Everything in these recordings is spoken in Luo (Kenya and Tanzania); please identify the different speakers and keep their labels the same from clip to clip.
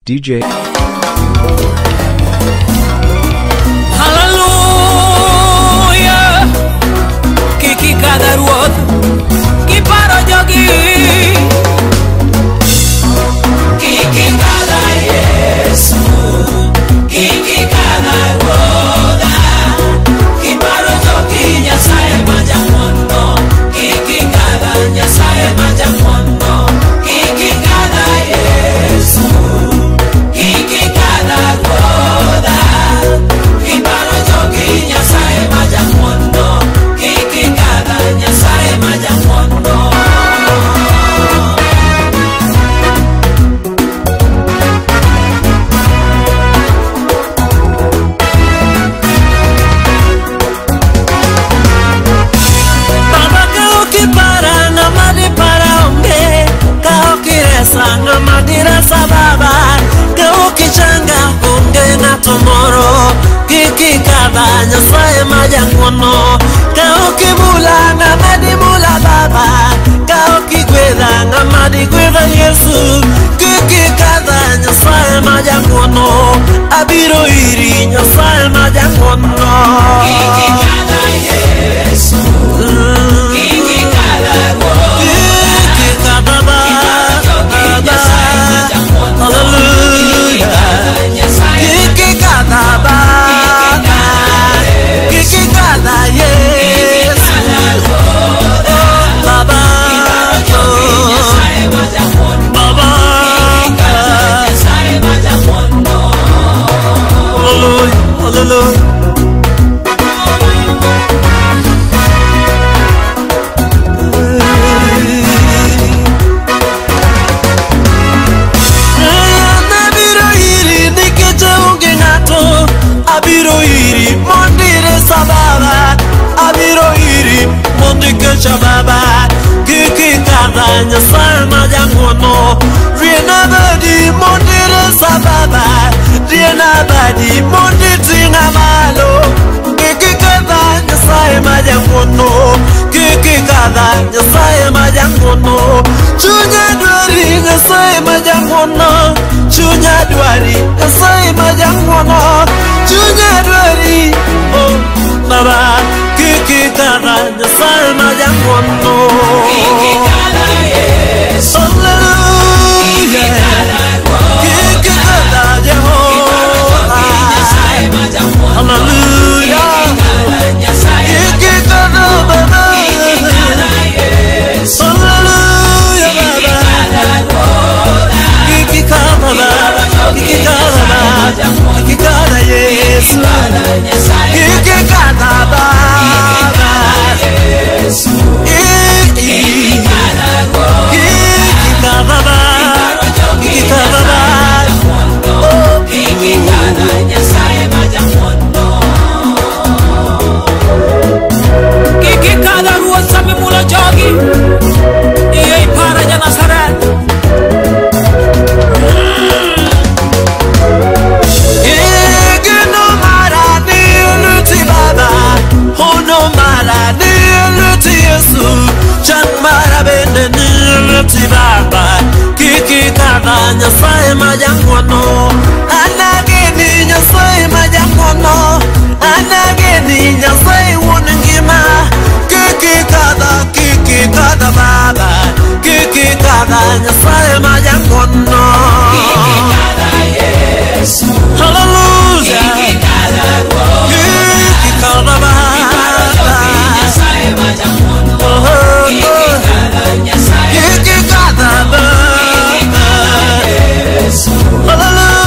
Speaker 1: DJ.
Speaker 2: Hallelujah. Kiki kada ruoth kiparo jogi. Kiki kada Yesu, kiki kada ruodha, kiparo jogi Nyasaye majang'wono. Kiki kada Nyasaye majang'wono. Kiki kada Yesu, kiki kada ruodha, kiparo jogi Nyasaye majang'wono. Kiki kada Nyasaye majang'wono. Baba ka ok ipara ng'ama dipara onge, ka ok iresa ng'ama diresa baba, ka ok ichanga onge ng'ato moro, kik ikadha Nyasaye ma jang'wono, ka ok imula ng'ama dimula baba, ka ok igwedha ng'ama digwedha Yesu, kik ikadha Nyasaye ma jang'wono, abiro iri Nyasaye ma jang'wono. Kik ikadha Yesu, kik ikadha Hallelujah. Kiki kada baba, kiki kada Yesu, oh baba, oh baba, hallelujah, hallelujah. Abiro iri nikech onge ng'ato, abiro iri mondo iresa baba, abiro iri mondo ikecha baba, kik ikadha Nyasaye ma jang'wono, riena badi mondo iresa baba, riena badi mondo iting'a malo, kik ikadha Nyasaye ma jang'wono, kik ikadha Nyasaye ma jang'wono, chunya dwari Nyasaye ma jang'wono, chunya dwari Nyasaye ma jang'wono, chunya dwari oh baba, kik ikadha Nyasaye ma jang'wono. Kik ikadha Yesu, hallelujah, kik ikadha Jehova, hallelujah, kik ikadha baba, hallelujah baba, kik ikadha baba, kik ikadha baba, kik ikadha Yesu, kik ikadha baba, kik ikadha baba, kik ikadha baba, kik ikadha Nyasaye majang'wono. Kik ikadha ruoth sama imulo jogi, iye ipara ja Nazareth. Igeno mara ni luti baba, hono mara ni luti Yesu, chan mara bende ni luti baba, kik ikadha Nyasaye ma jang'wono, anageni Nyasaye ma jang'wono, anageni Nyasaye wuon ngima, kik ikadha, kik ikadha baba, kik ikadha Nyasaye ma jang'wono. Kik ikadha Yesu, hallelujah, kik ikadha baba, oh oh, kik ikadha baba, hallelujah.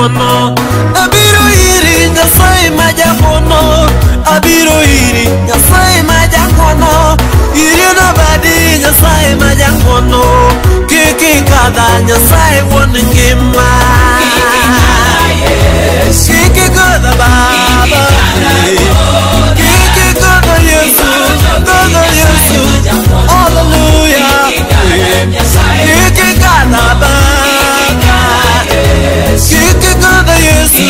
Speaker 2: jang'wono. Abiro iri Nyasaye ma jang'wono, abiro iri Nyasaye ma jang'wono. Iriena badi Nyasaye ma jang'wono, kik ikadha Nyasaye wuon ngima. Kik ikadha Baba, kik ikadha Yesu, kadha Yesu, hallelujah. Kik ikadha Baba, kik ikadha Yesu,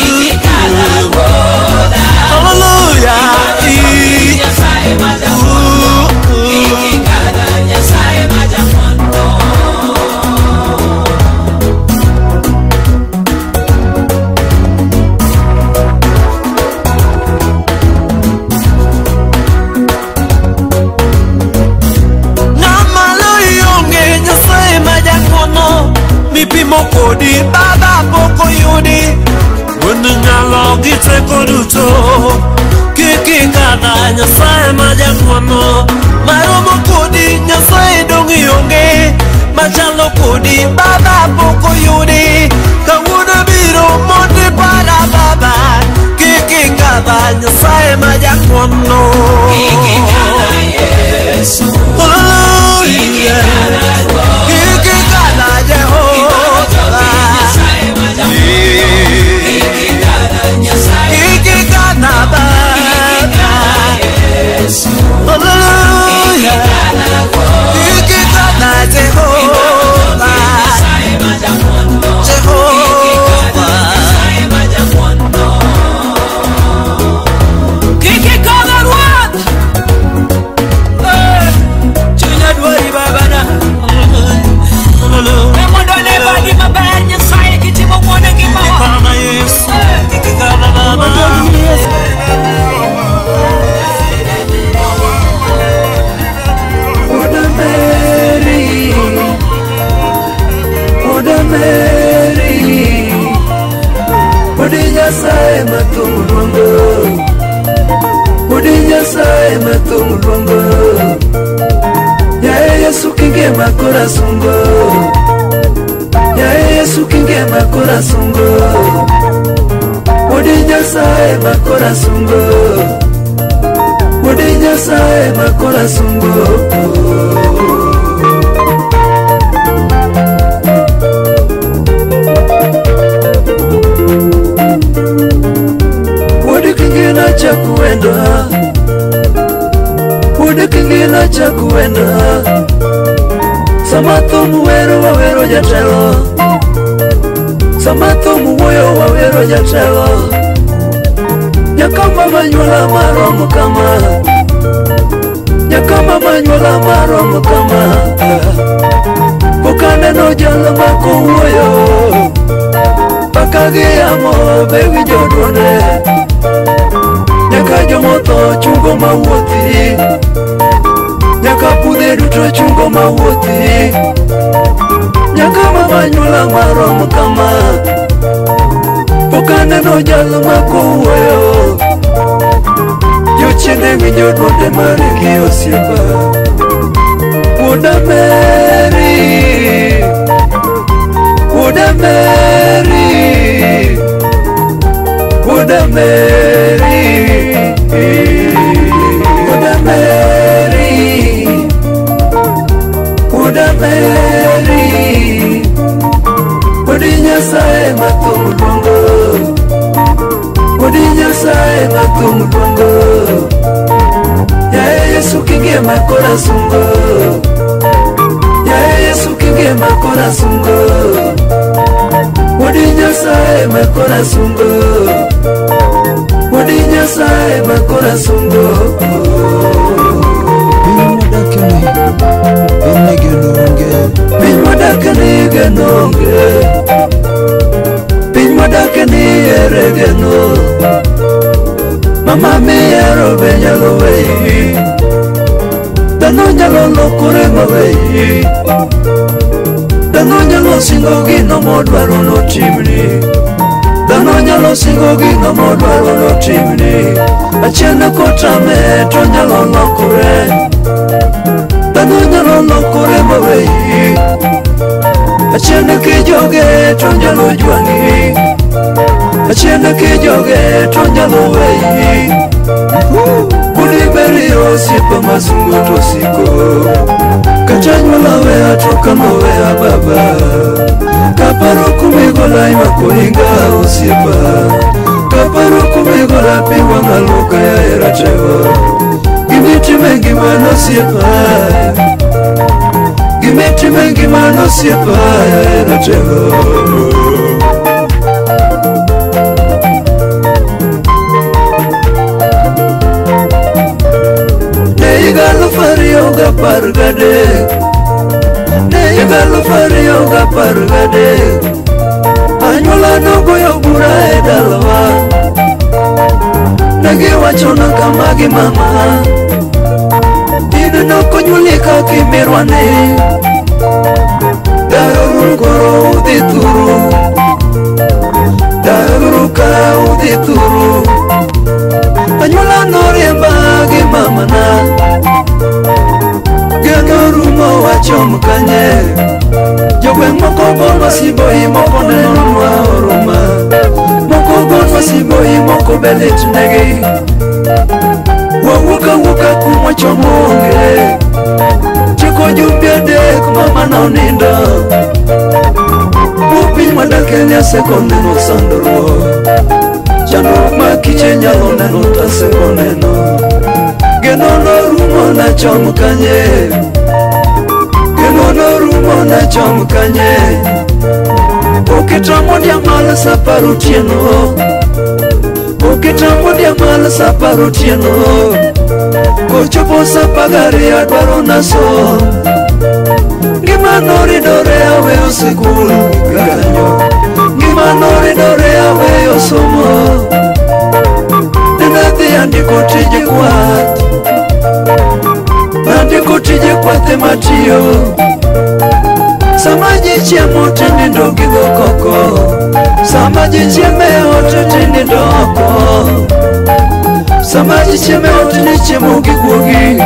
Speaker 2: hallelujah. Mipimo kodi Baba pok oyudi, wuon nyalo gi teko duto. Kik ikadha Nyasaye ma jang'wono, maromo kodi Nyasaye dong' ionge, machalo kodi Baba pok oyudi. Kawuono biro mondo ipara Baba, kik ikadha Nyasaye ma jang'wono.
Speaker 1: Kik ikadha Yesu,
Speaker 2: Hallelujah. Kik ikadha Jehova, kik ikadha Baba, hallelujah. Kik ikadha Jehova, Jehova.
Speaker 1: Kik ikadha Ruoth, chunya dwari Babana. Mondo ne badi maber Nyasaye kitimo ng'wono e ngimawa.
Speaker 2: Kik ikadha Yesu, kik ikadha Baba.
Speaker 3: Oda Mary, Oda Mary, Odi Nyasaye mathum luongo, Odi Nyasaye mathum luongo. Yaye Yesu kingima kora sungo, Yaye Yesu kingima kora sungo, Odi Nyasaye makora sungo, Odi Nyasaye makora sungo. Odi kingina cha kuenda, Odi kingina cha kuenda. Sama thum wero wawero jatelo, Sama thum wuoyo wawero jatelo. Nyaka mama nyuola maromo kama, Nyaka mama nyuola maromo kama. Pok aneno jal makowuoyo, Paka gi yamo be winjo duonde. Nyaka jomotho chungo mawuothi, Nyaka pudhe duto chungo mawuothi. Nyaka mama nyuola maromo kama, Pok aneno jal makowuoyo. Jochiende winjo duonde margi osiepa. Wuoda Mary, Wuoda Mary, Wuoda Mary, Wuoda Mary, Wuoda Mary, Odi Nyasaye mathum luongo, Odi Nyasaye mathum luongo. Yaye Yesu kingima kora sungo, Yaye Yesu kingima kora sungo, Odi Nyasaye makora sungo, Odi Nyasaye makora sungo.
Speaker 4: Piny modakeni, piny geno onge.
Speaker 3: Piny modakeni geno onge, Piny modakeni ere geno. Mama mihero be nyalo weyi, Dhano nyalo lokore maweyi, Dhano nyalo singo gino modwaro notimni, Dhano nyalo singo gino modwaro notimni. Achien kotame to nyalo lokore, Dhano nyalo lokore maweyi, Achien kijoge to nyalo jwang'i. Achiel kijoge to nyalo weyi. Budi beri osiepa masungo to siko. Kata anyuola weya to kano weya baba. Kaparo kumigola ywak ohinga osiepa. Kaparo kumigola pi wang'a luoka yaye ratego. Gimitime ngimana osiepa. Gimitime ngimana osiepa yaye ratego. Ne higa 2013 anyuola nogoyo bura e dalawa. Ne giwachona kama gi mama, in nokonyuoli kaka imirwani. Daruru koro udhi thuru, daruru ka udhi thuru. Anyuola noriemba gi mamana. Geno rumo wachom kanye. Jogweng' moko gonwa siboi, moko nenonwa oruma. Moko gonwa siboi, moko be lit negi. Wawuok awuoka kumwachomo onge. Tieko jumbe 3 mama nonindo. Bwo piny wadake ni aseko neno sandruok. Chandruok ma kiche nyalo neno taseko neno. Geno norumo nachom kanye. Geno norumo nachom kanye. Oketa mondi amal sa apar otieno. Oketa mondi amal sa apar otieno. Kochopo sa 12 adwaro nasom. Ngima noridore aweyo sikul kanyo. Ngima noridore aweyo somo. Nenadhi andiko tije kwath. Nandiko tije kwath ema tiyo. Sama ji chiemo tinindo gi go koko. Sama ji chiemo e ot tinindo oko. Sama ji chiemo e ot ni chiemo gi guogi.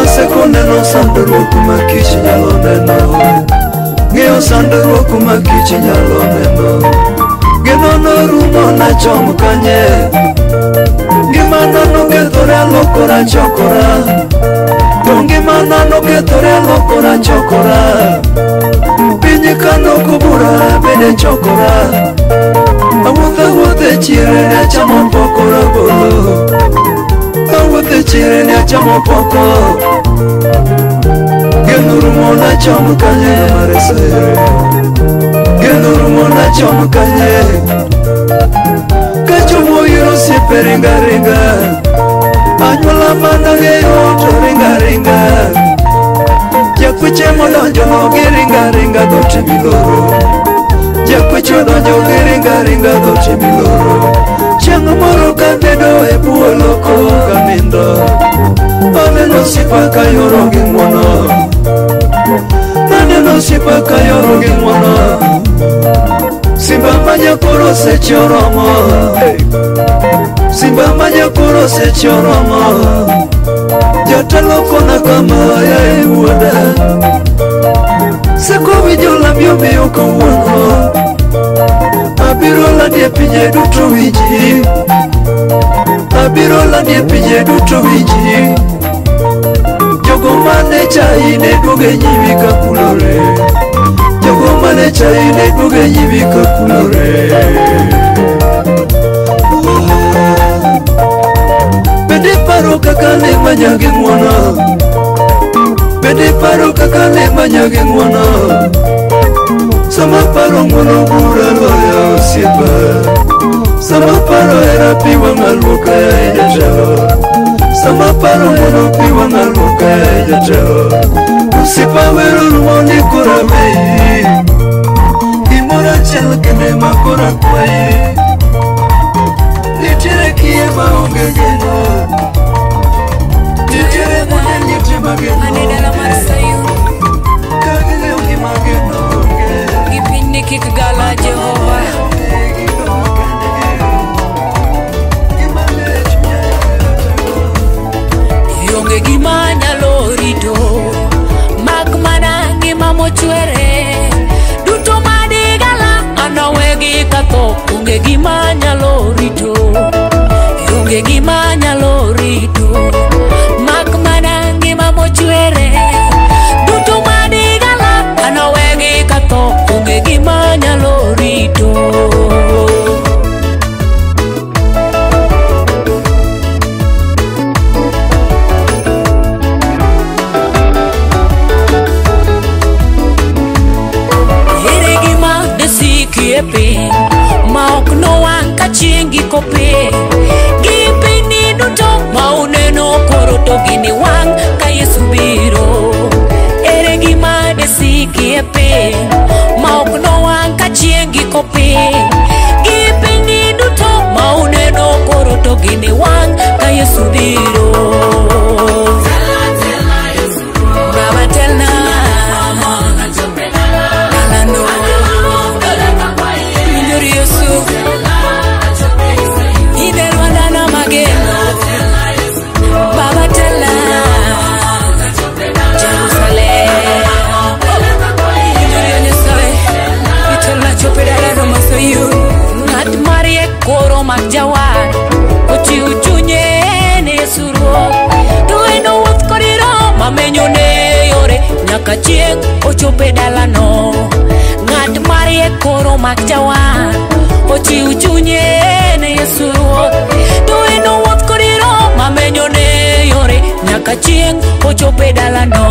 Speaker 3: Aseko neno sandruok ma kich nyalo neno. Ng'eyo sandruok ma kich nyalo neno. Geno norumo nachom kanye. Ngimana nokethore alokora chokora. To ngimana nokethore alokora chokora. Piny kanoko bura bende chokora. Awuotho awuotho e chire ne achamo poko rabolo. Awuotho e chire ne achamo poko. Geno rumo nachom kanye maresere. Geno rumo nachom kanye. Kachomo ir osiepe ringa ringa. Anyuola manang'eyo to ringa ringa. Jakweche modonjono gi ringa ringa dhoot miloro. Jakweche odonjo gi ringa ringa dhoot miloro. Chieng' moro kabedo e bwo loko kanindo. Aneno osiepa kayoro gi ng'wono. Aneno osiepa kayoro gi ng'wono. Simba manyakoro seche oromo. Simba manyakoro seche oromo. Jatelo kona kama yaye wuoda. Seko winjo lambi omiyo kawuono. Abiro landi e pinje duto winji. Abiro landi e pinje duto winji. Jogo mane chai ne duogo e nyimi ka kulore. Jogo mane chai ne duogo e nyimi ka kulore. Bende iparo kaka ne manya gi ng'wono. Bende iparo kaka ne manya gi ng'wono. Sama paro ng'wono bura loyo osiepa. Sama paro hera pi wang'a luoka yaye jatelo. Sama paro ng'wono pi wang'a luoka yaye jatelo. Osiepa wero rumo ni koro aweyi. Gimoro achiel kende ma koro akwayi. Nitiere kiye maonge geno. Nitiere monde liete mageno onge. Ka ging'eyo gima geno onge.
Speaker 1: Gi piny ni kik gala Jehova. Onge gima nyalo rito mak mana ngima mochwere. Duto madigala anawegi katho Onge gima nyalo rito, onge gima nyalo rito, mak mana ngima mochwere. Duto madigala anawegi katho, onge gima nyalo rito. Ere gima desiki e piny ma ok nowang' ka chieng' giko piny? Gi pinyni duto ma uneno koro to gini wang' ka Yesu biro. Ere gima desiki e piny ma ok nowang' ka chieng' giko piny? Gi pinyni duto ma uneno koro to gini wang' ka Yesu biro. Baba telna, dalano, winjori Yesu, idelwa dala mageno. Baba telna, Jerusalem, winjori Nyasaye, itelna chope dalano ma Sayun. Ng'at mariek koro mak jawar, ochiw chunye ne Yesu Ruoth. To en owuoth kod Roho mamenyone yore nyaka chieng' ochope dalano. Ng'at mariek koro mak jawar, ochiw chunye ne Yesu Ruoth. To en owuoth kod Roho mamenyone yore nyaka chieng' ochope dalano.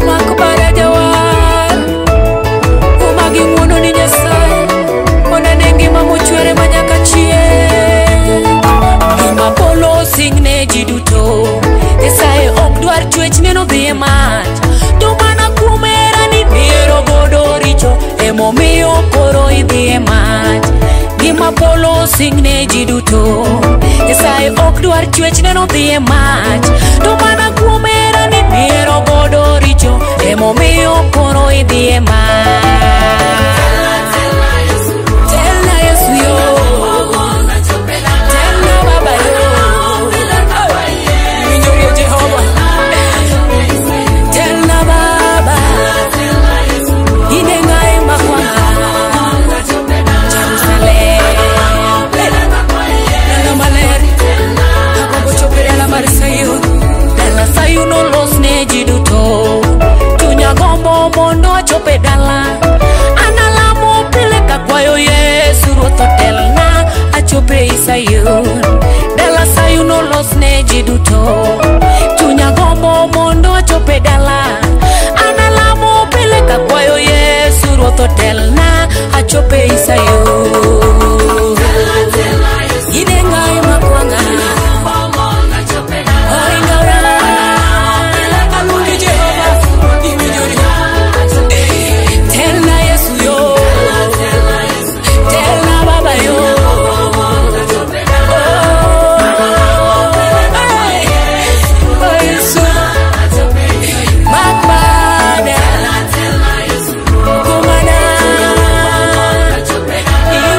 Speaker 1: Mak bara jawar, umagi ng'wono ni Nyasaye, onene ngima mochwere ma nyaka chieng'. Gima polo osingne ji duto, Nyasaye ok dwar chwech neno dhi e mach. To mana kuom herani miero godo richo, emomiyo koro idhi e mach. Gima polo osingne ji duto, Nyasaye ok dwar chwech neno dhi e mach. To mana kuom herani miero godo richo, emomiyo koro idhi e mach. Telna Yesu yo, telna Baba yo, winjorie Jehova. Telna Baba, ine ng'ae makwanga Jerusalem. Dala maler, agombo chopo e dala mar Sayun. Dala Sayun olos ne ji duto, chunya gombo mondo achop e dala. An alamo pile kakwayo Yesu Ruoth otelna achop ei Sayun. Dala Sayun olos ne ji duto, chunya gombo mondo achop e dala. An alamo pile kakwayo Yesu Ruoth otelna achop ei Sayun. Ine ng'ae makwanga, oringora, aluongi Jehova, iwinjori. Telna Yesu yo, telna Baba yo. Oh, Yesu, mak bada, kumana, ine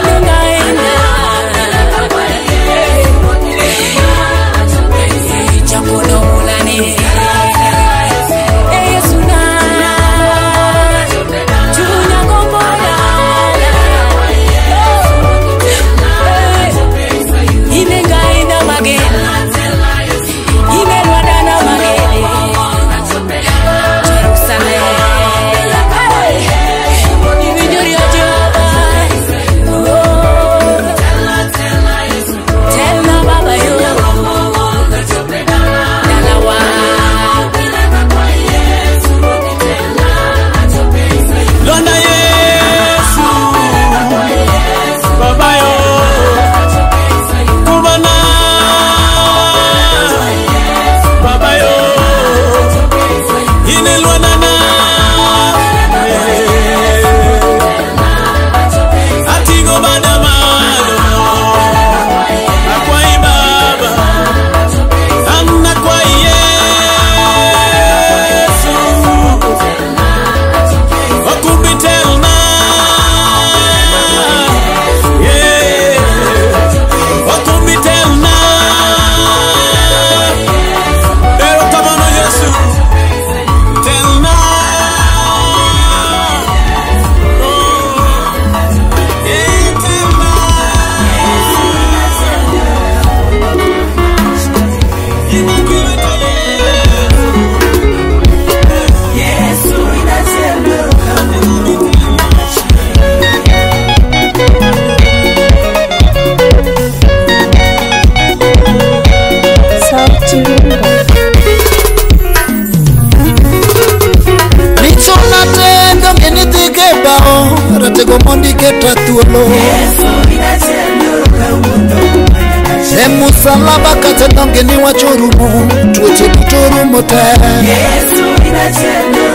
Speaker 5: Msalaba kacha donge ni wachorumo tuoche duto rumo te.
Speaker 2: Yesu inachendo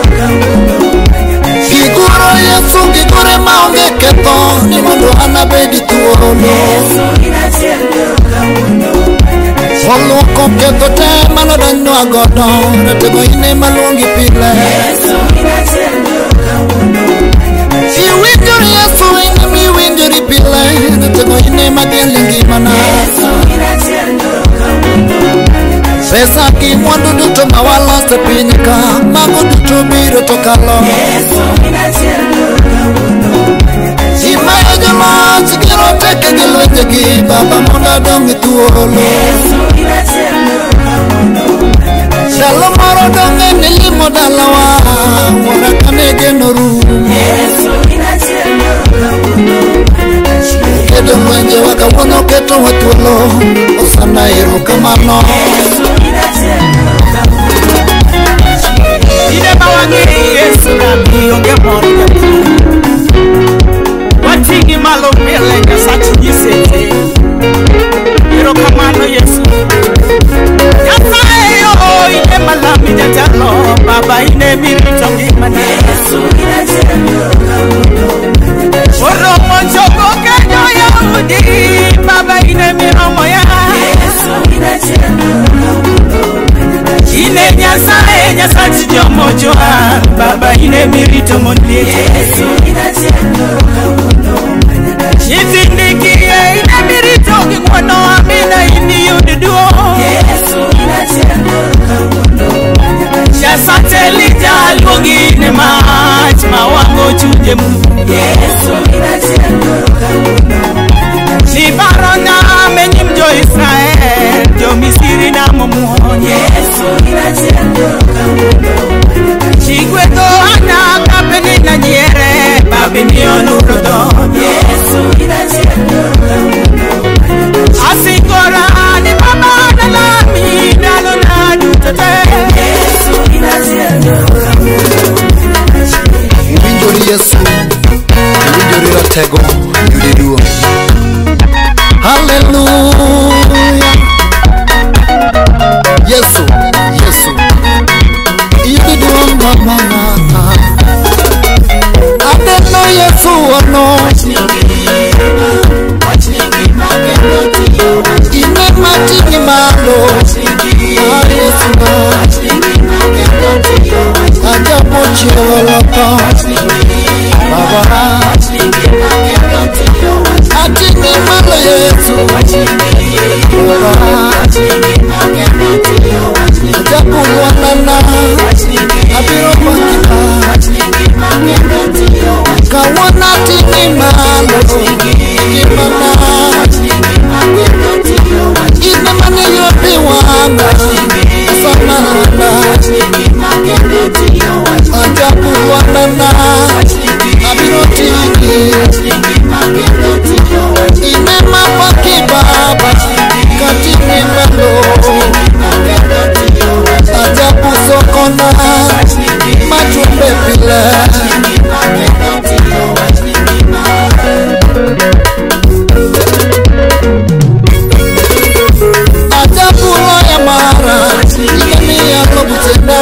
Speaker 5: Giguro Yesu gigure maonge ketho ni mondo an abedi thuolo.
Speaker 2: Yesu inachendo
Speaker 5: Oluoko ketho te manodonjnwa godo ratego in ema luongi pile.
Speaker 2: Yesu inachendo
Speaker 5: Iwinjori Yesu in ema iwinjori pile ratego in ema dhial e ngimana.
Speaker 2: Yesu inachendo
Speaker 5: Pesa gi mwandu duto ma waloso e piny ka mago duto biro to kalo.
Speaker 2: Yesu inachendo
Speaker 5: Imayo joloch gi roteke gi lwenjegi baba mondo adong' e thuolo.
Speaker 2: Yesu inachendo
Speaker 5: Ndalo moro dong'e nilimo dalawa wuora kane geno rumo.
Speaker 2: Yesu inachendo
Speaker 5: Kedo lwenjewa kawuono ketowa thuolo osana erokamano.
Speaker 2: Yesu inachendo
Speaker 6: Ine mawang'e Yesu nami onge mor jatuo. Wating'i malo pile Nyasach nyiseche. Erokamano Yesu. Nyasaye yo ine malami jatelo Baba ine mirito ngimana.
Speaker 2: Yesu inachendo
Speaker 6: Oromo chopo ka jo-Yahudi Baba ine miromo ya.
Speaker 2: Yesu inachendo
Speaker 6: Ine Nyasaye Nyasach jomochwa Baba ine mirito mon liete.
Speaker 2: Yesu inachendo
Speaker 6: Nyithindi kiye ine mirito gi ng'wono amina in iyud duong'.
Speaker 2: Yesu inachendo
Speaker 6: Nyasach Elija luongi ne mach ma wang'o chunje mu.
Speaker 2: Yesu inachendo
Speaker 6: Niparo nam e nyim jo-Israel, jo-Misri namo muonyo.
Speaker 2: Yesu inachendo
Speaker 6: Chigwetho Hana ka Penina nyiere, Baba imiyo nuro dhoge.
Speaker 2: Yesu inachendo
Speaker 6: Asingora ni Baba dalami ndalona duto te.
Speaker 2: Yesu inachendo
Speaker 5: Iwinjori Yesu, iwinjori ratego, yudi duong'. Hallelujah. Yesu, Yesu, iyudi duong' mama. Aneno Yesu ono, ine mating'i malo. Ah, Yesu na, ajabu chielo loko. Baba, ating'i malo Yesu. Baba, ajabu ng'wonona, abiro makina. Kawuono ating'i malo, ngimana. In ema ne pi wang'a, osanana. Ajabu ng'wonona, abiro ting'i. Ine mapaki Baba, kating'i malo. Ajabu sokona, machumbe pile. Ajabu loya mara, ine miyalo buchena.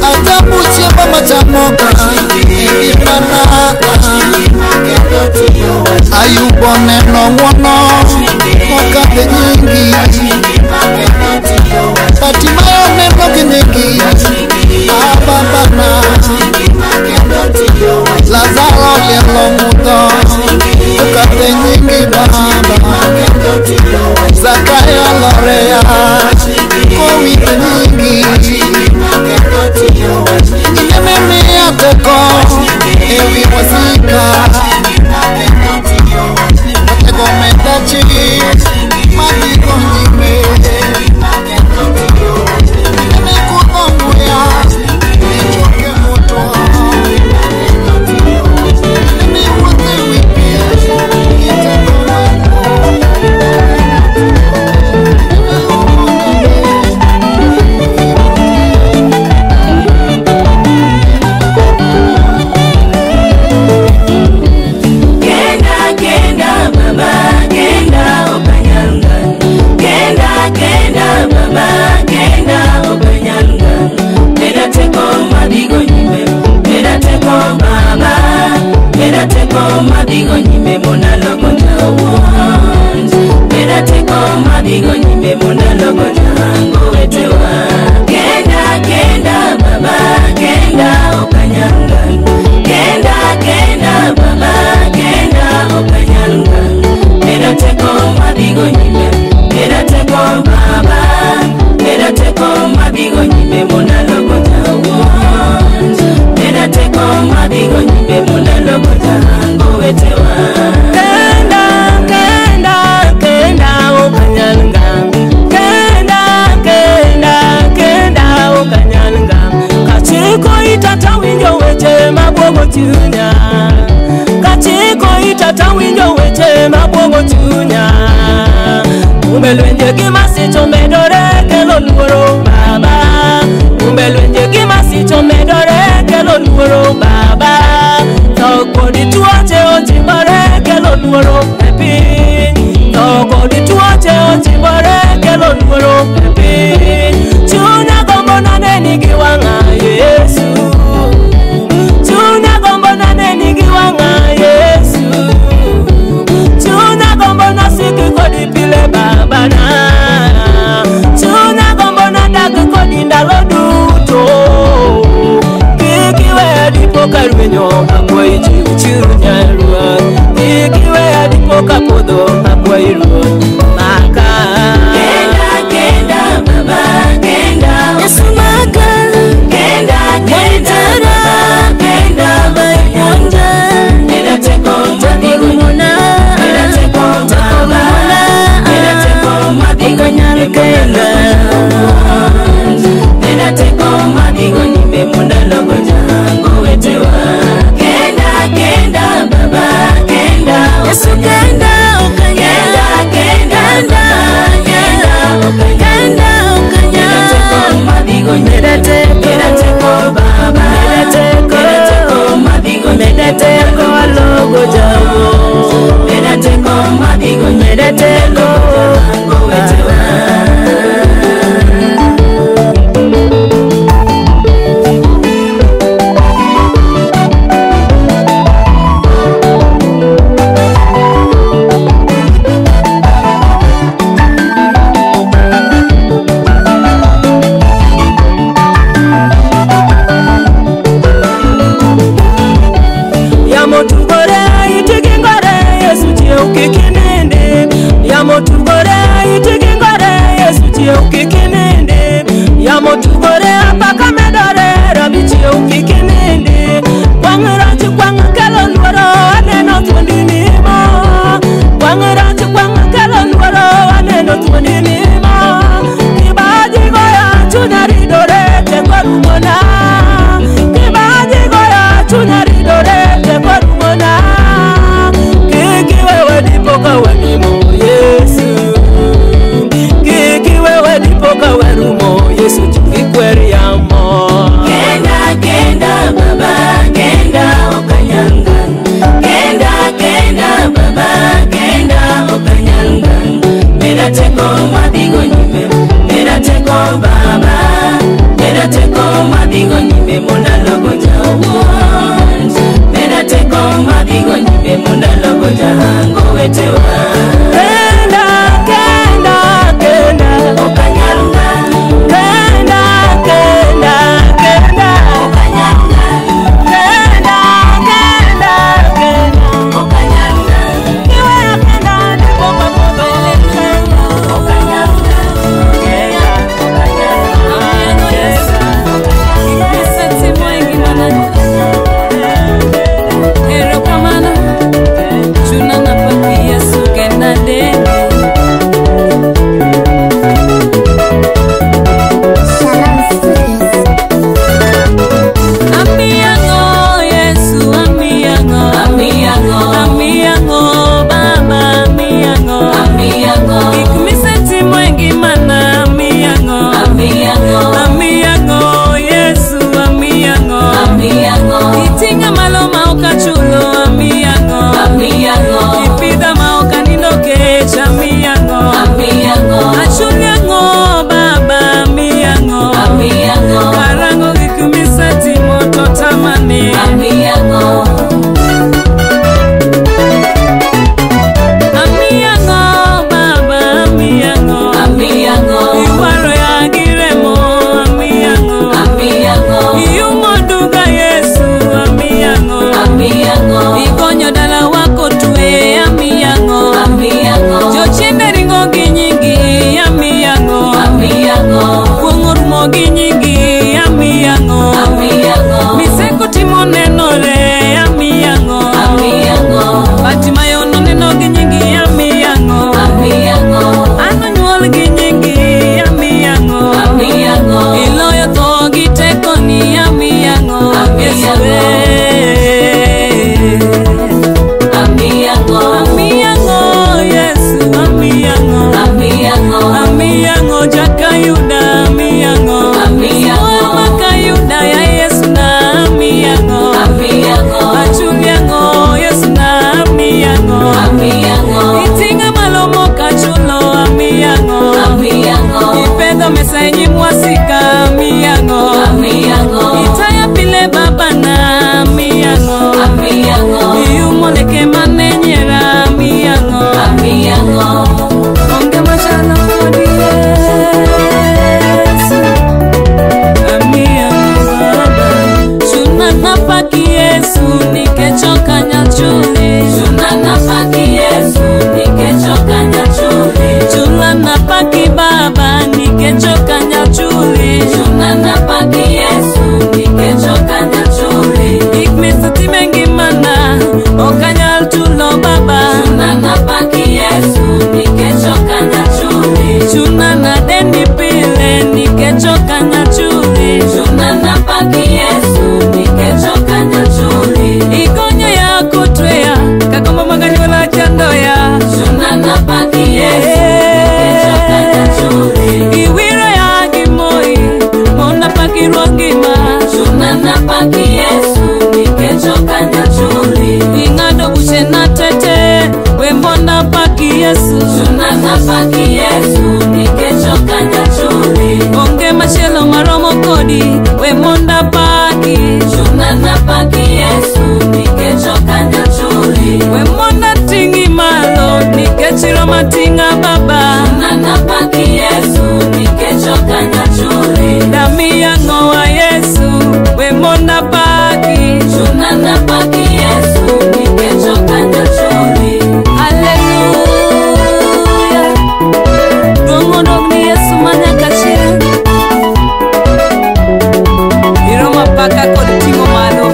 Speaker 5: Ajabu chiemba machamoka, engimana. Ayubo neno ng'wono, mokadhe nyingi. Batimayo neno gi nyingi, ababana. Lazaro lielo mudho, okadhe nyingi baba. Zakayo loreya, kowinjo nyingi. Ine mimiya teko, ewi wasika. Ratego meda chir, madhigo nyime. Ine mikudho muya, michoke motwo. Ine miwuotho ewi pi, gi teko maduong'. Ine miwuotho
Speaker 1: nyime mondalo jawuon. Meda teko madhigo nyime mondalo jahango wetewa. Kenda, kenda, kenda okanyalnga. Kenda, kenda, kenda okanyalnga. Kachiko itata winjo weche mabwogo chunya. Kachiko itata winjo weche mabwogo chunya. Umelwenje gi masiche omedore kelo luoro baba. Umelwenje gi masiche omedore kelo luoro baba. Tho kod tuoche ochimbore kelo luoro e piny. Tho kod tuoche ochimbore kelo luoro e piny. Chunya gombo naneni gi wang'a Yesu. Chunya gombo naneni gi wang'a Yesu. Chunya gombo nasiki kodi pile babana. Chunya gombo nadak kodi ndalo duto. Kik iweya dipo ka rwenyo akwayi chiw chunya Ruoth. Kik iweya dipo ka podho akwayi Ruoth maka. Kenda, kenda baba, kenda.
Speaker 7: Yesu maka.
Speaker 1: Kenda, kenda baba, kenda.
Speaker 7: Puonja.
Speaker 1: Meda teko madhigo
Speaker 7: Rumona.
Speaker 1: Meda teko baba. Meda teko madhigo
Speaker 7: Okanyal
Speaker 1: nyime
Speaker 7: kenda.
Speaker 1: Meda teko madhigo nyime mondalo jahango wetewa. Kenda, kenda baba, kenda.
Speaker 7: Yesu kenda okanyal.
Speaker 1: Kenda, kenda baba, kenda.
Speaker 7: Kenda
Speaker 1: Meda teko
Speaker 7: okanyal.
Speaker 1: madhigo nyime.
Speaker 7: Meda teko.
Speaker 1: Meda teko baba.
Speaker 7: Meda teko.
Speaker 1: Meda teko madhigo nyime.
Speaker 7: Meda teko alogo jawo.
Speaker 1: Meda teko madhigo nyime.
Speaker 7: Meda teko.
Speaker 1: Jahango wetewa. Yamo tugore itigingore Yesu chiew kik inindi. Yamo tugore itigingore Yesu chiew kik inindi. Yamo tugore apaka medore Rabi chiew kik inindi. Wang' rach kwang' kelo luoro aneno thuondi nimo. Wang' rach kwang' kelo luoro aneno thuondi nimo. Kibaji goya chunya ridore teko rumona. Kibaji goya chunya ridore teko rumona. Kik iwewe dipo ka wanimo Yesu. Kik iwewe dipo ka warumo Yesu kik yamo. Kenda, kenda baba, kenda okanyanga. Kenda, kenda baba, kenda okanyanga. Meda teko madhigo nyime, meda teko baba. Meda teko madhigo nyime mondalo jawuon. Meda teko madhigo nyime mondalo jahango wetewa. Kenda, kenda, kenda okanyanga. Kenda, kenda, kenda okanyanga. Kenda, kenda, kenda okanyanga. Iweya kenda dipo ka podho kenda okanyanga. Kenda okanyanga.
Speaker 7: Erokamano, chuna napaki Yesu.
Speaker 1: machielo maromo kodi, we mondo apaki.
Speaker 7: Chuna napaki Yesu nikech ok anyal chuli.
Speaker 1: We mondo ating'i malo nikech iroma ting'a Baba.
Speaker 7: Chuna napaki Yesu nikech ok anyal chuli.
Speaker 1: Damiya ng'owa Yesu, we mondo apaki.
Speaker 7: Chuna napaki Yesu nikech ok anyal chuli.
Speaker 1: Haleluya, duong' odog ni Yesu manyaka chieng'. Iromo apaka kod ting'o malo,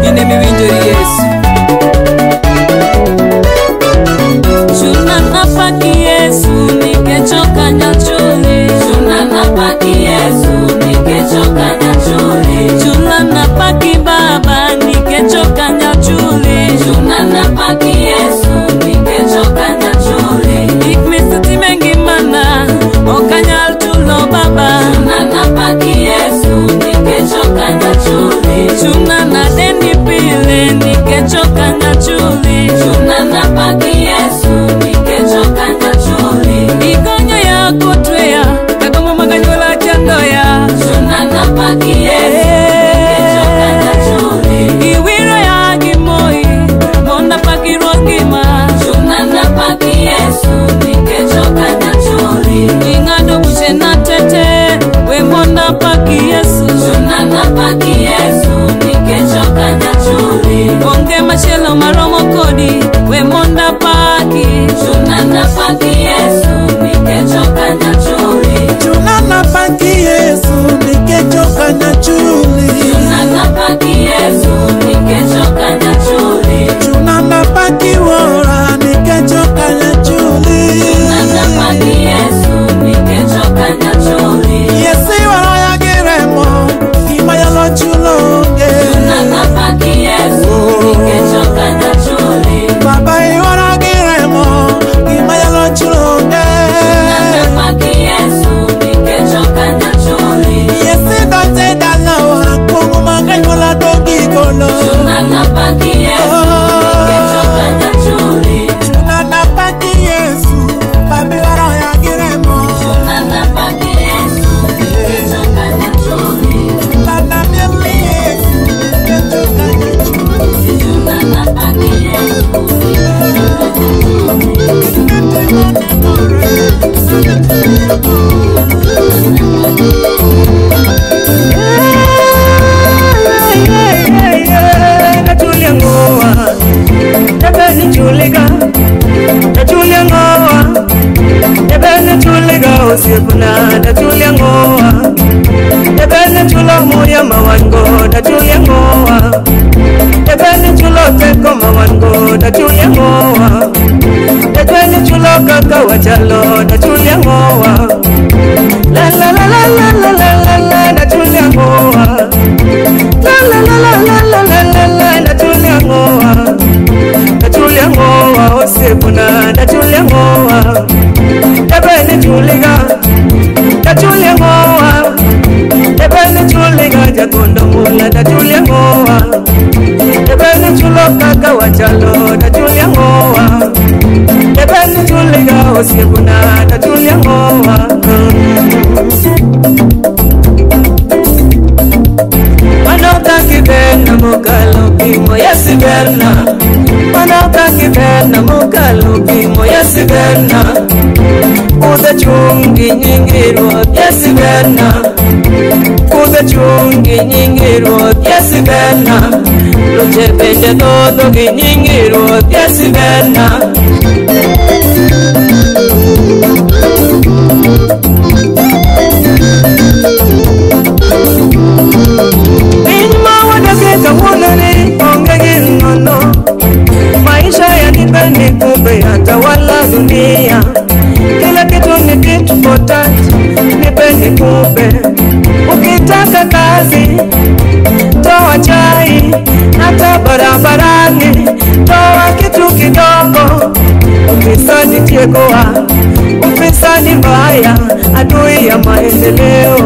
Speaker 1: in emiwinjori Yesu. Chuna napaki Yesu nikech ok anyal chuli.
Speaker 7: Chuna napaki Yesu nikech ok anyal chuli.
Speaker 1: Chuna napaki Baba nikech ok anyal chuli.
Speaker 7: Chuna napaki Yesu nikech ok anyal chuli.
Speaker 1: Gik misetimo e ngimana ok anyal chulo Baba.
Speaker 7: Chuna napaki Yesu nikech ok anyal chuli.
Speaker 1: Chuna nadeni pile nikech ok anyal chuli.
Speaker 7: Chuna napaki Yesu nikech ok anyal chuli.
Speaker 1: Igonyo ya kotweya kagombo mag anyuola chandoya.
Speaker 7: Chuna napaki Yesu nikech ok anyal chuli.
Speaker 1: Iwiro ya gi moi mondo apaki ruoth ngima.
Speaker 7: Chuna napaki Yesu nikech ok anyal chuli.
Speaker 1: Ing'ado buchena tete we mondo apaki Yesu.
Speaker 7: Chuna napaki Yesu nikech ok anyal chuli.
Speaker 1: Onge machielo maromo kodi, we mondo apaki.
Speaker 7: Chuna napaki Yesu nikech ok anyal chuli.
Speaker 2: Chuna napaki Yesu nikech ok anyal chuli.
Speaker 7: Chuna napaki Yesu nikech ok anyal chuli.
Speaker 2: Chuna napaki wuora nikech ok anyal chuli.
Speaker 7: Chuna napaki Yesu nikech ok anyal chuli.
Speaker 2: Yesu iwaroya gi remo, gima nyalo chulo onge.
Speaker 7: Chuna napaki Yesu nikech ok anyal chuli.
Speaker 2: Baba iwara gi remo, gima nyalo chulo onge.
Speaker 7: Chuna napaki Yesu nikech ok anyal chuli.
Speaker 2: Yesu idonjo e dalawa, kuong' mag anyuola dong' gigolo.
Speaker 7: Chuna napaki Yesu nikech ok anyal chuli.
Speaker 2: Chuna napaki Yesu, Baba iwaroya gi remo.
Speaker 7: Chuna napaki Yesu nikech ok anyal chuli.
Speaker 2: Chuna mieli Yesu, nikech ok anyal chuli.
Speaker 7: Chuna napaki Yesu nikech ok anyal chuli.
Speaker 6: Nachulia ngoa, ebeni chuliga. Nachulia ngoa, ebeni chuliga osiepna. Nachulia ngoa, ebeni chulo muya mawango. Nachulia ngoa, ebeni chulo teko mawango. Nachulia ngoa, ebeni chulo kaka wachalo. Nachulia ngoa, la la la la la la la la. Nachulia ngoa. La la la la la la la la, nachulia ngoa, nachulia ngoa osiepna, nachulia ngoa, ebeni chuliga, nachulia ngoa, ebeni chuliga jagondo mula, nachulia ngoa, ebeni chulo kaka wachalo, nachulia ngoa, ebeni chuliga osiepna, nachulia ngoa. Manota kiberna mokalo pimo yesi berna. Manota kiberna mokalo pimo yesi berna. Kudha chungi nyingi ruoth yesi berna. Kudha chungi nyingi ruoth yesi berna. Luche bende dhodho gi nyingi ruoth yesi berna. Piny ma wadakie kawuononi onge gi ng'ono. Maisha ya nipe nikupe yatawala dunia. Kila kitu ni tit for tat, nipe nikupe. Ukitaka kazi toa chai, hata barabarani toa kitu kidogo. Ufisadi tiekoa, ufisadi mbaya, adui ya maendeleo.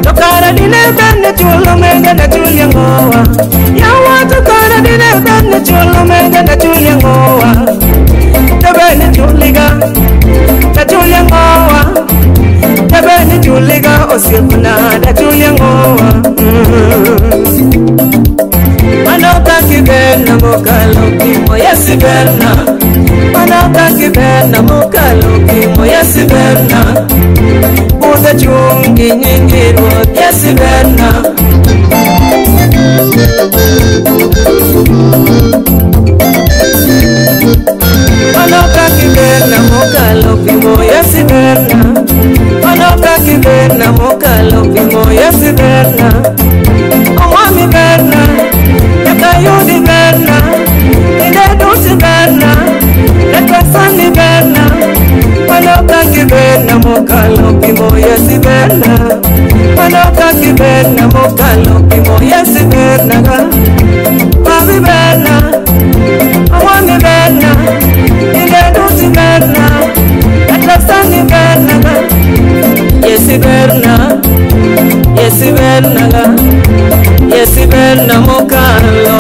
Speaker 6: Tokara dine benne chulo mega na chulia ngoa. Yawa tokara dine benne chulo mega na chulia ngoa. Tebene chuliga, na chulia ngoa. Tebene chuliga osie.
Speaker 2: Osiepna dachulia ng'owa. Mano kakiberna mokalo kimo yesiberna. Mano kakiberna mokalo kimo yesiberna. Budho chung' gi nyingi Ruoth yesiberna. Mano kakiberna mokalo kimo yesiberna. Mano kakiberna mokalo kimo yesiberna. Omwami berna, nyaka yudi berna, kinde duto berna, nyaka sani berna. Mano kakiberna mokalo kimo yesiberna. Mano kakiberna mokalo kimo yesiberna. Mami berna, omwami berna, kinde duto berna, nyaka sani berna. Yesiberna, yesiberna, yesiberna mokalo.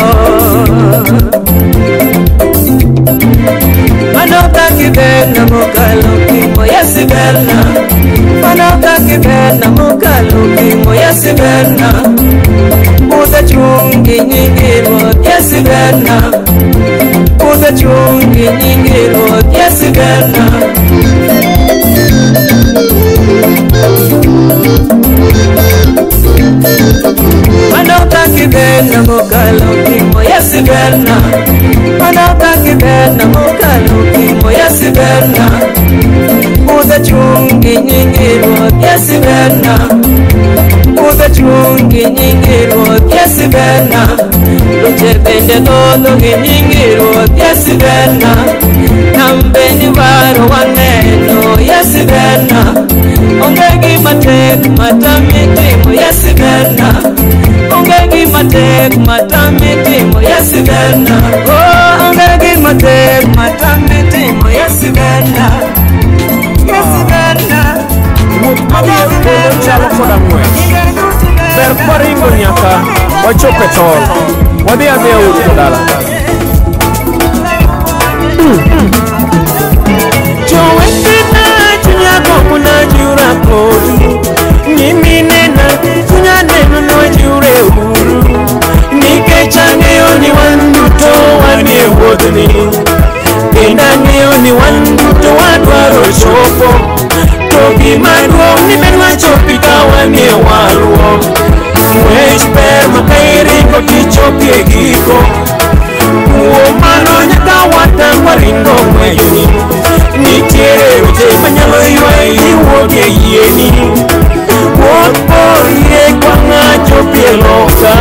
Speaker 2: Mano kakiberna mokalo kimo yesiberna. Mano kakiberna mokalo kimo yesiberna. Budho chung' gi nyingi Ruoth yesiberna. Budho chung' gi nyingi Ruoth yesiberna. Mano kakiberna mokalo kimo yesiberna. Mano kakiberna mokalo kimo yesiberna. Budho chung' gi nyingi Ruoth yesiberna. Budho chung' gi nyingi Ruoth yesiberna. Luche bende dhodho gi nyingi Ruoth yesiberna. Nam bende waro waneno yesiberna. Onge gima tek matami timo yesiberna. Onge gima tek matami timo yesiberna. Oh, onge gima tek matami timo yesiberna. Yesiberna.
Speaker 8: Wuoth mabor polo chalo koda ng'wech. Ber kwaringo nyaka wachop e tol. Wadhi adhiya uru to dala. Jowetena chunya gombo na jiwra kodu. Nyiminena chunya neno ni wajiwre uru. Nikech ang'eyo ni wan duto wanie wuodhni. Kendo ang'eyo ni wan duto wadwaro chopo. To gima duong' ni ber wachopi ka wanie warruok. Ng'wech ber ma ka iringo tichopie giko. Kuom mano nyaka watang' waringo ng'wechni. Nitiere weche manyalo ywayi iwuog e yieni. Wuoth bor yie kwang'a chopie loka.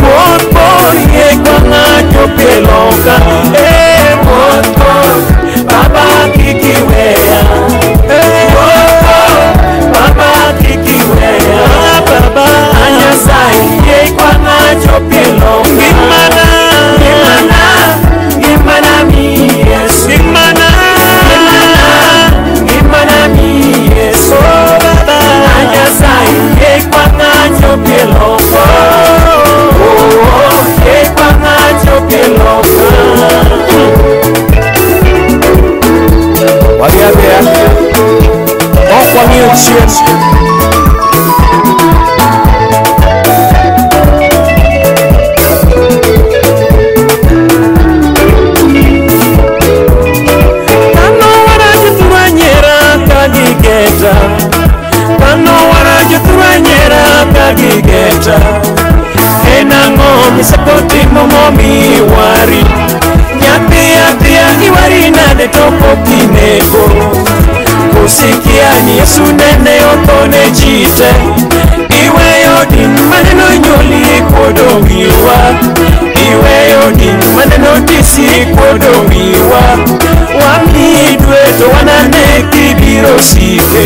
Speaker 8: Wuoth bor yie kwang'a chopie loka. Eh, wuoth bor, baba kik iweya. Eh, wuoth bor, baba kik iweya. Baba, a Nyasaye yie kwang'a chopie loka. Ngimana, ngimana, ngimana mi Yesu. Ngimana, ngimana, mi Yesu. Baba, a Nyasaye yie kwang'a chopie loka. Oh, yie kwang'a chopie loka. Wadhi adhiya, ok wang'iyo chien. Kano warajo turanyera kagigeta. Kano warajo turanyera kagigeta. En ang'o miseko timo momiwari? Nyathi athiya iwari nade to pok inego? Kosikia ni Yesu nene otho ne ji te. Iweyo din mane nonyuoli kuodo wiwa. Iweyo din mane notisi kuodo wiwa. Wamiyi dwe to wanane kibiro sike.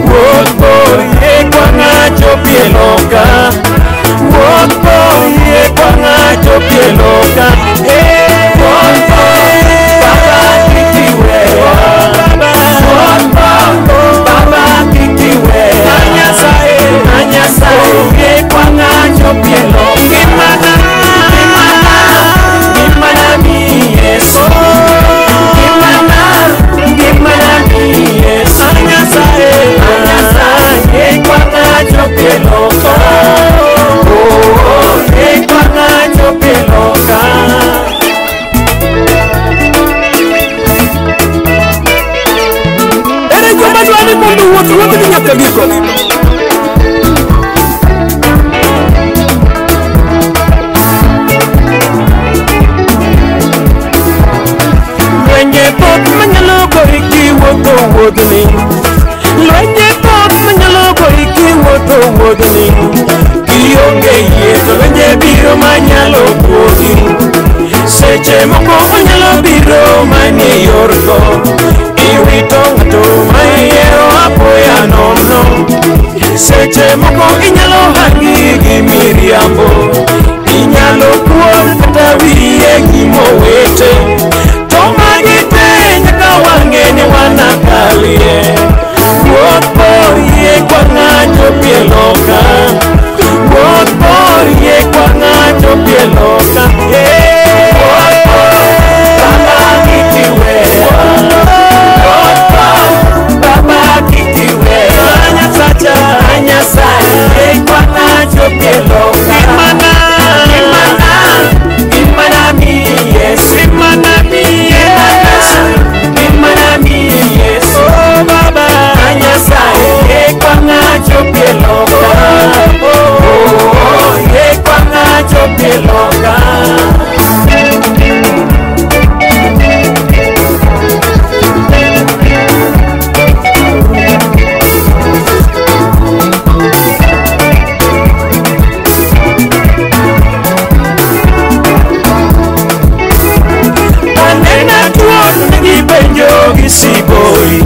Speaker 8: Wuoth bor yie kwang'a chopie loka. Wuoth bor yie kwang'a chopie loka. Eh, wuoth bor, baba kik iweya. Wuoth bor, baba kik iweya. A Nyasaye, a Nyasaye yie kwang'a chopie loka. Ngimana, ngimana, ngimana mi Yesu. Ngimana, ngimana mi Yesu. A Nyasaye, a Nyasaye. wuodhni. Kionge yie to lwenje biro manyalo kuogi. Seche moko onyalo biro manie yor tho. Iwito ng'ato ma iyiero apoya nono. Seche moko inyalo hangi gi miriambo. Inyalo kuod kata wiye gi mowete. To magi te nyaka wang'e ni wanakalie. Wuoth bor yie kwa ng'ato pieloka. Wuoth bor yie kwa ng'ato pieloka. Wuoth bor, Baba kik iweya. Wuoth bor, Baba kik iweya. Nyasacha, Nyasaye, yie kwa ng'ato pieloka. Imana, imana, imana mi Yesu. Imana mi Yesu. Imana mi Yesu. Oh Baba, Nyasaye, yie kwa ng'ato pieloka. Oh, yie kwa ng'ato pieloka. Kanena tuo to ne gipenjo gi siboi.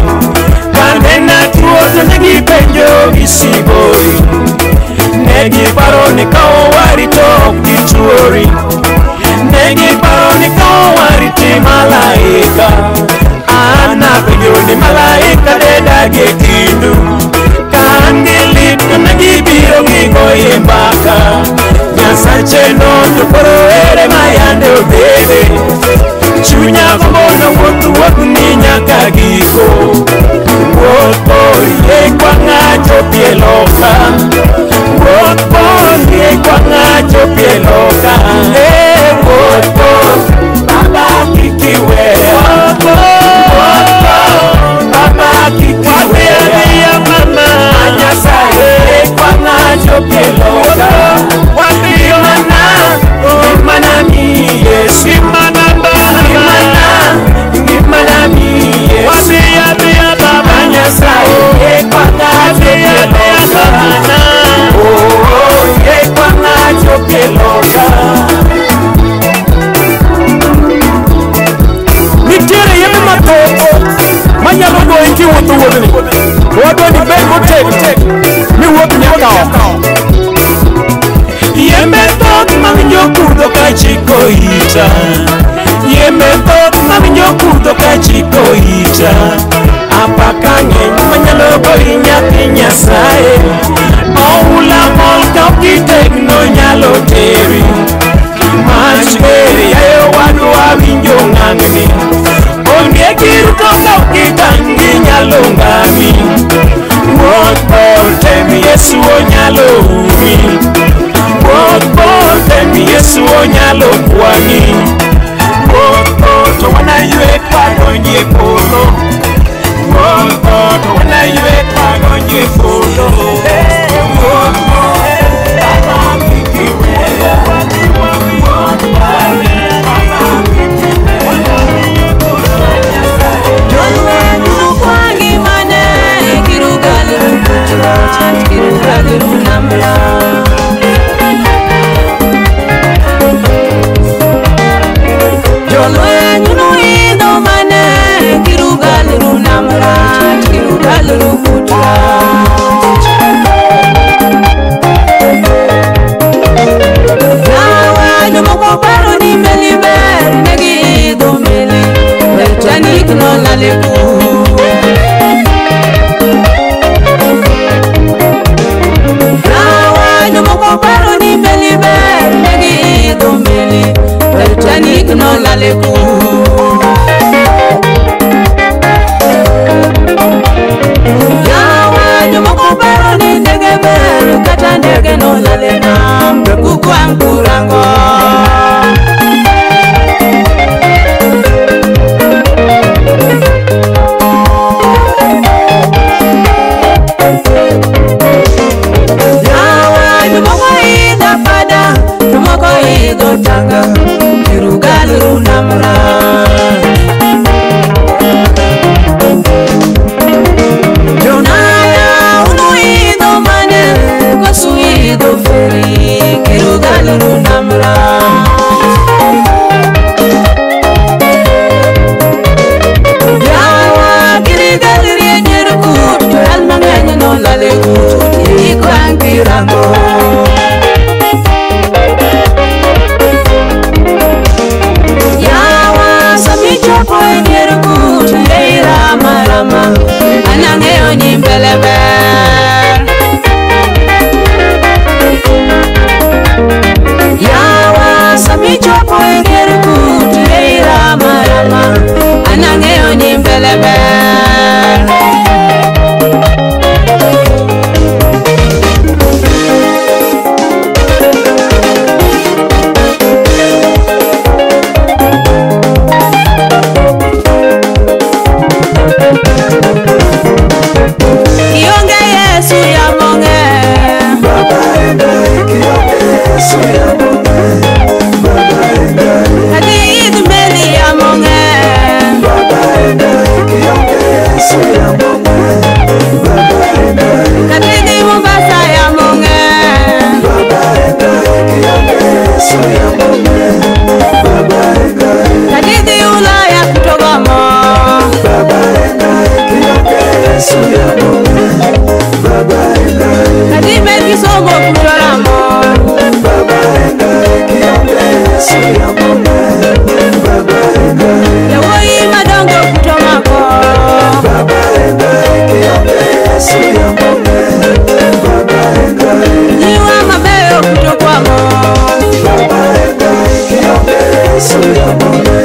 Speaker 8: Kanena tuo to ne gipenjo gi siboi. Ne giparo ni ka owari to ok gituori. Ne giparo ni ka owari ti malaika. An apenjo ni malaika de dag e kindu. Ka an gi lit to ne gibiro gigoye mbaka. Nyasache no to koro ere ma yande obede. Chunya gombo wuoth wuodhni nyaka giko. Wuoth bor yie kwa ng'ato pieloka. Wuoth bor yie kwa ng'ato pieloka. Wuoth bor, Baba kik iweya. Wuoth bor, Baba kik iweya. Nyasaye yie kwa ng'ato pieloka. Imana, imana mi Yesu. Imana Imana, imana mi Yesu. Baba Nyasaye, yie kwa ng'ato pieloka. Oh, yie kwa ng'ato pieloka.
Speaker 9: Nitiere yedhe mathoth manyalo goyi kiwuotho wuodhni. To wadwa ni ibed motegno miwuoth nyaka oko.
Speaker 8: Yembe thoth mawinjo kudho kachiko ita. Yembe thoth mawinjo kudho kachiko ita. Apaka ng'eny manyalo goyi nyathi Nyasaye. Oula mol ka ok itegno nyalo teri. Mach ber yaye wadwa winjo ng'ang'ni. Ondiek iruto ka ok itang' ginyalo ngami. Wuoth bor tem Yesu onyalo umi. Wuoth bor tem Yesu onyalo kwang'i. Wuoth bor to wanaywe kwadonjo e polo. Wuoth bor to wanaywe kwadonjo e polo. Wuoth bor, Baba kik iweya. Wuoth bor, Baba kik iweya.
Speaker 7: Jolweny noidho mane kirugalru namrach kirugalru kutra.
Speaker 1: somo kuloramo.
Speaker 3: Baba engae kionge Yesu ya mone. Baba engae
Speaker 1: yawuoyi madongo kutomako.
Speaker 3: Baba engae kionge Yesu ya mone. Baba engae
Speaker 1: nyiwa mabeyo kutokwamo.
Speaker 3: Baba engae kionge Yesu ya mone.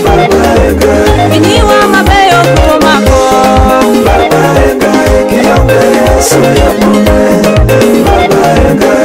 Speaker 3: Baba engae
Speaker 1: nyiwa mabeyo kutomako.
Speaker 3: Baba engae kionge Yesu ya mone. Baba engae.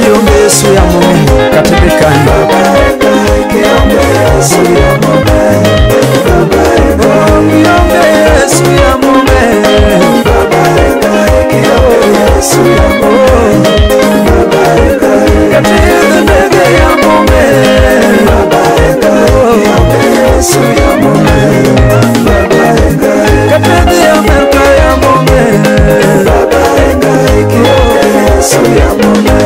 Speaker 4: Kionge Yesu ya mone katibikani.
Speaker 3: Baba engae kionge Yesu ya mone. Baba engae
Speaker 4: Kionge Yesu ya mone.
Speaker 3: Baba engae kionge Yesu ya mone. Baba engae
Speaker 4: Katidhi ndege ya mone.
Speaker 3: Baba engae kionge Yesu ya mone. Baba engae
Speaker 4: Katidhi Amerika ya mone.
Speaker 3: Baba engae kionge Yesu ya mone.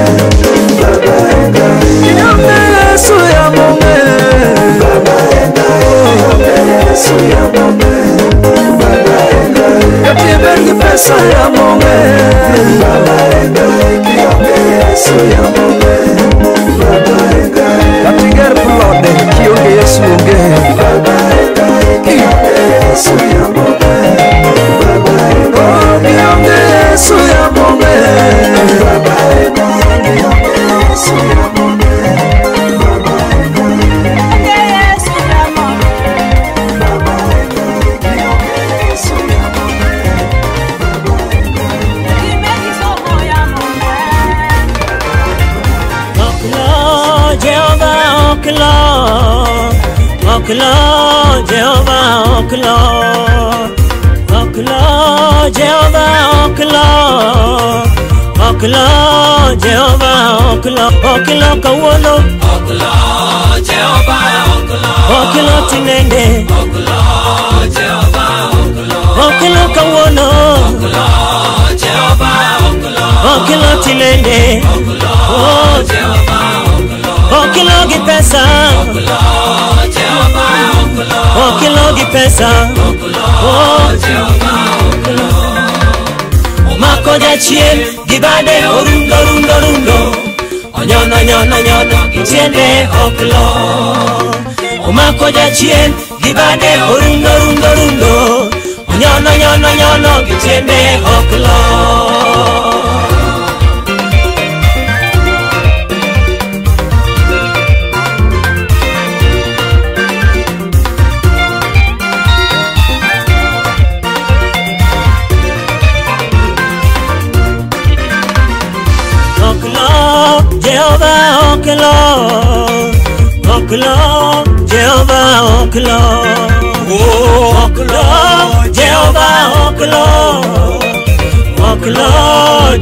Speaker 3: Baba engae
Speaker 4: Kionge Yesu ya mone.
Speaker 3: Baba engae kionge Yesu ya mone. Baba engae
Speaker 4: Katibed gi pesa ya mone.
Speaker 3: Baba engae kionge Yesu ya mone. Baba engae
Speaker 4: Katiger plode kionge Yesu onge.
Speaker 3: Baba engae kionge Yesu ya mone. Baba engae
Speaker 4: Kionge Yesu ya mone.
Speaker 3: Baba engae kionge Yesu ya mone. Baba engae
Speaker 1: Yesu ya mone.
Speaker 3: Baba engae kionge Yesu ya mone. Baba engae
Speaker 1: Kimeki somo ya mone.
Speaker 2: Oklo Jehova oklo. Oklo Jehova oklo. Oklo Jehova oklo. Oklo Jehova oklo. Oklo kawuono.
Speaker 7: Oklo Jehova oklo.
Speaker 2: Oklo tinende.
Speaker 7: Oklo Jehova oklo.
Speaker 2: Oklo kawuono.
Speaker 7: Oklo Jehova oklo.
Speaker 2: Oklo tinende.
Speaker 7: Oklo Jehova oklo.
Speaker 2: Oklo gi pesa.
Speaker 7: Oklo Jehova oklo.
Speaker 2: Oklo gi pesa.
Speaker 7: Oklo Jehova oklo.
Speaker 2: Omako jachien gi bade orundo rundo rundo. Onyono nyono nyono gi tiende oklo. Omako jachien gi bade orundo rundo rundo. Onyono nyono nyono gi tiende oklo. Oklo Jehova oklo. Oklo Jehova oklo. Oklo Jehova oklo. Oklo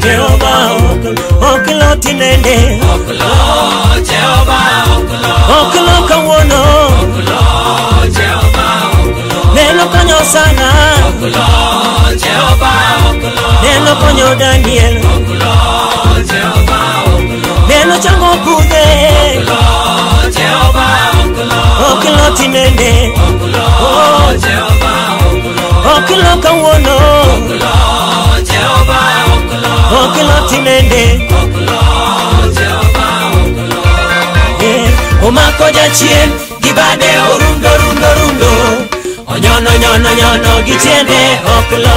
Speaker 2: Jehova oklo. Oklo tinende.
Speaker 7: Oklo Jehova oklo.
Speaker 2: Oklo kawuono.
Speaker 7: Oklo Jehova oklo.
Speaker 2: Neno konyo sana.
Speaker 7: Oklo Jehova oklo.
Speaker 2: Neno konyo Daniel.
Speaker 7: Oklo Jehova oklo.
Speaker 2: Neno chango pudhe.
Speaker 7: Oklo Jehova oklo.
Speaker 2: Oklo tinende.
Speaker 7: Oklo Jehova oklo.
Speaker 2: Oklo kawuono.
Speaker 7: Oklo Jehova oklo.
Speaker 2: Oklo tinende.
Speaker 7: Oklo Jehova oklo.
Speaker 2: Omako jachien gi bade orundo rundo rundo. Onyono nyono nyono gi tiende oklo.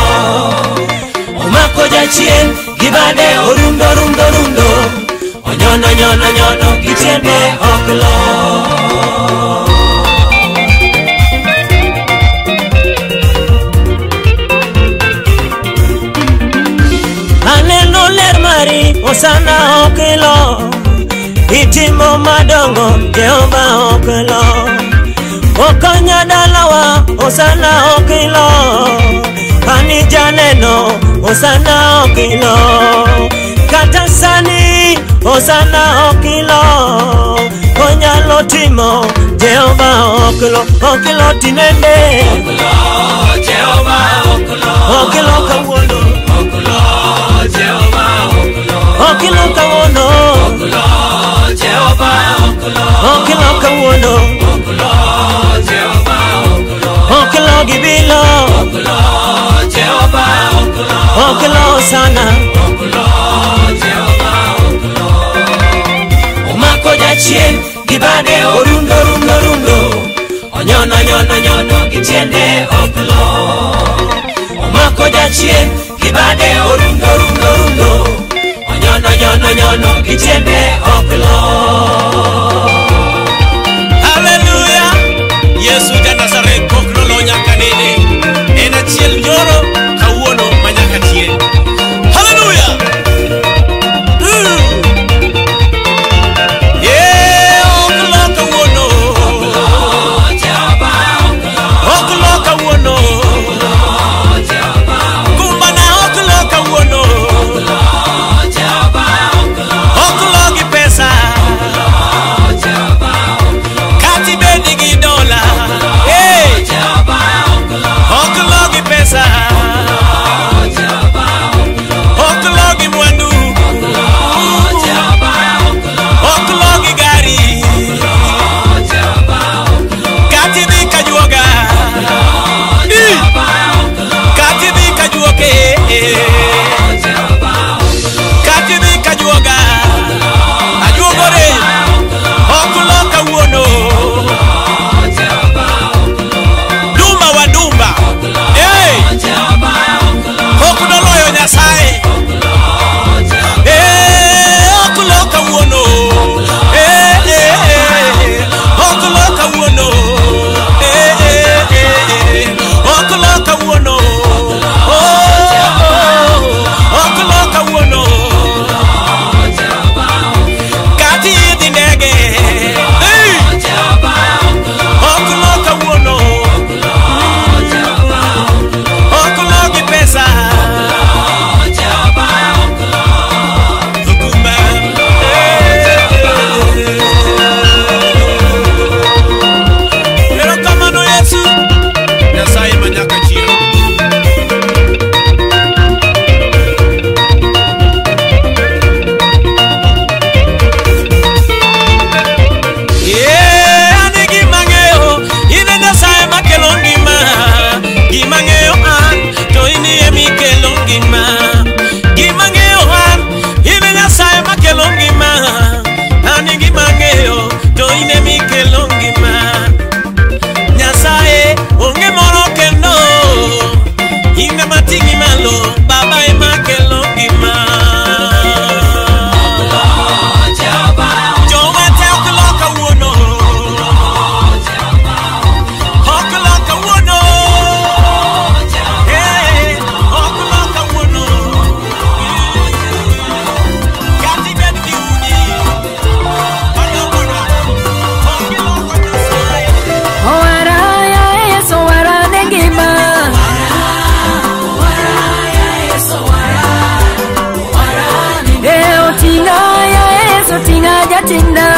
Speaker 2: Omako jachien gi bade orundo rundo rundo. Onyono nyono nyono gi tiende oklo. Aneno ler mari Osana oklo. Itimo madongo Jehova oklo. Okonya dalawa Osana oklo. Ani janeno Osana oklo. Kata sani Osana oklo. Onyalo timo Jehova oklo. Oklo tinende.
Speaker 7: Oklo Jehova oklo.
Speaker 2: Oklo kawuono.
Speaker 7: Oklo Jehova
Speaker 2: Oklo Jehova oklo. Oklo sana. Oklo Jehova oklo. Omako jachien gibade orundo rundo rundo. Onyono nyono nyono gitiende oklo. Omako jachien gibade orundo rundo rundo. Onyono nyono nyono gitiende oklo.
Speaker 10: Hallelujah. Yesu ja Nazareth pok noloo nyaka nene. En achiel nyoro kawuono manyaka chieng'. Hallelujah. Yeah, oklo kawuono. Oklo kawuono. Kumbana oklo kawuono. Oklo gi pesa. Kati bedi gi dola. Hey. Oklo gi pesa. Oklo gi mwandu. Oklo gi gari. Kati dhi kajuoga. Kati dhi kajuoke. Kati dhi kajuoga. Ajuogore. Oklo kawuono. Dumba wa dumba. Hey. Ok noloyo Nyasaye. Eh, oklo kawuono. Eh, eh, eh. Oklo kawuono. Eh, eh, eh. Oklo kawuono. Oh, oh. Oklo kawuono. Kati idhi ndege. Hey. Oklo kawuono. Oklo gi pesa. Okumba. Erokamano Yesu. Nyasaye manyaka chieng'. Yeah, an e gima ang'eyo, in e Nyasaye makelo ngima. Gima ang'eyo an, to in emikelo ngima. Gima ang'eyo an, in e Nyasaye makelo ngima. An e gima ang'eyo, to in emikelo ngima. Nyasaye onge moro kendo, in ema ting'i malo, Baba ema kelo ngima. Jowete ok lo kawuono. Ok lo kawuono. Eh, ok lo kawuono. Kata ibed gi udi, madongo ok iloko Nyasaye.
Speaker 7: Owara ya Yesu owara ne ngima. Eh, oting'a ya Yesu oting'a jatinda.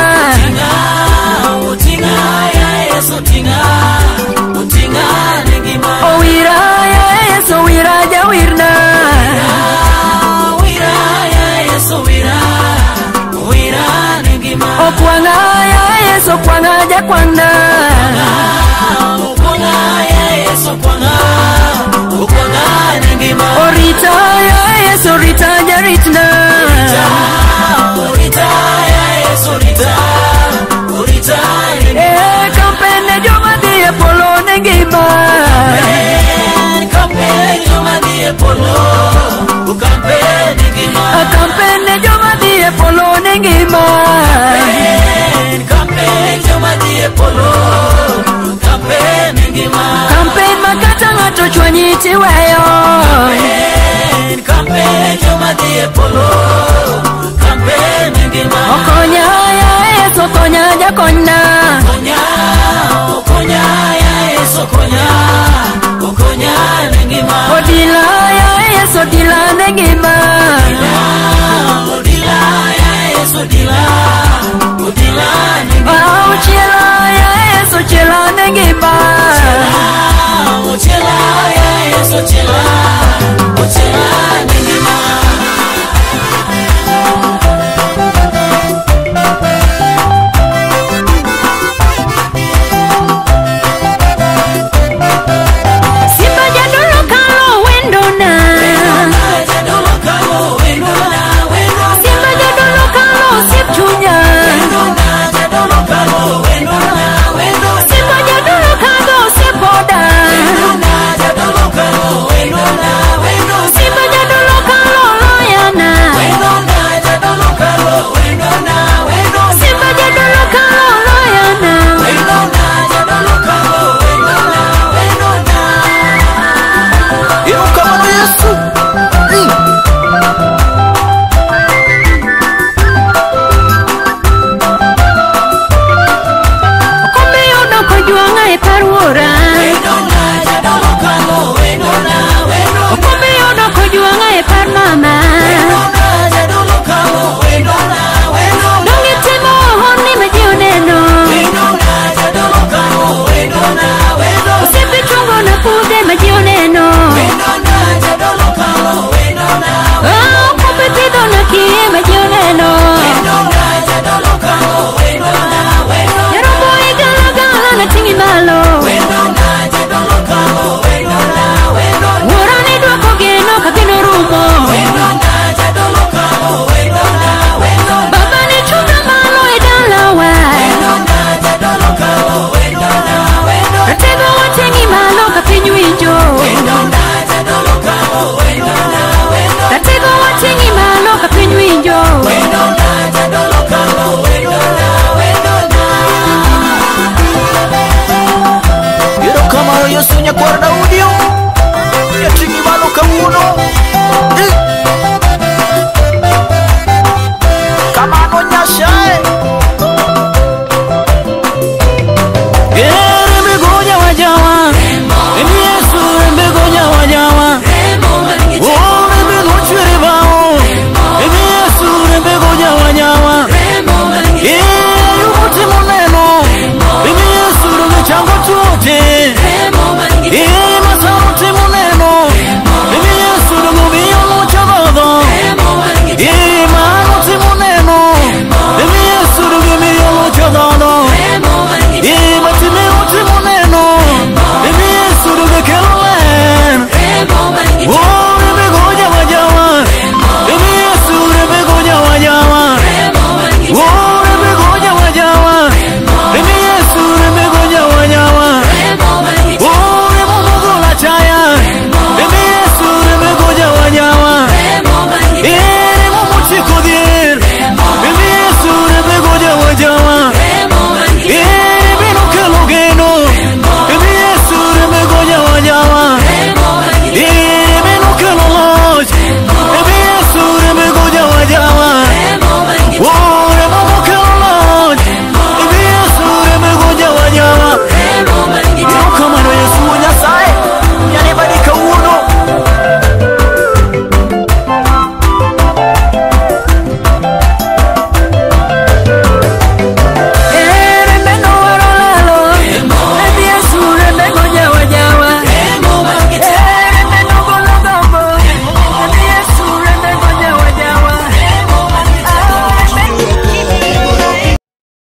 Speaker 7: Owira ya Yesu owira jawirna. Okwang'a ya Yesu okwang'a jakwang'na. Orita ya Yesu orita jaritna. Eh, kampene joma dhi e polo ne ngima. Kampene joma dhi e polo ne ngima. Kampen ma kata ng'ato chwanyi tiweyo. Okonya ya Yesu okonya jakonyna. Odila ya Yesu odila ne ngima.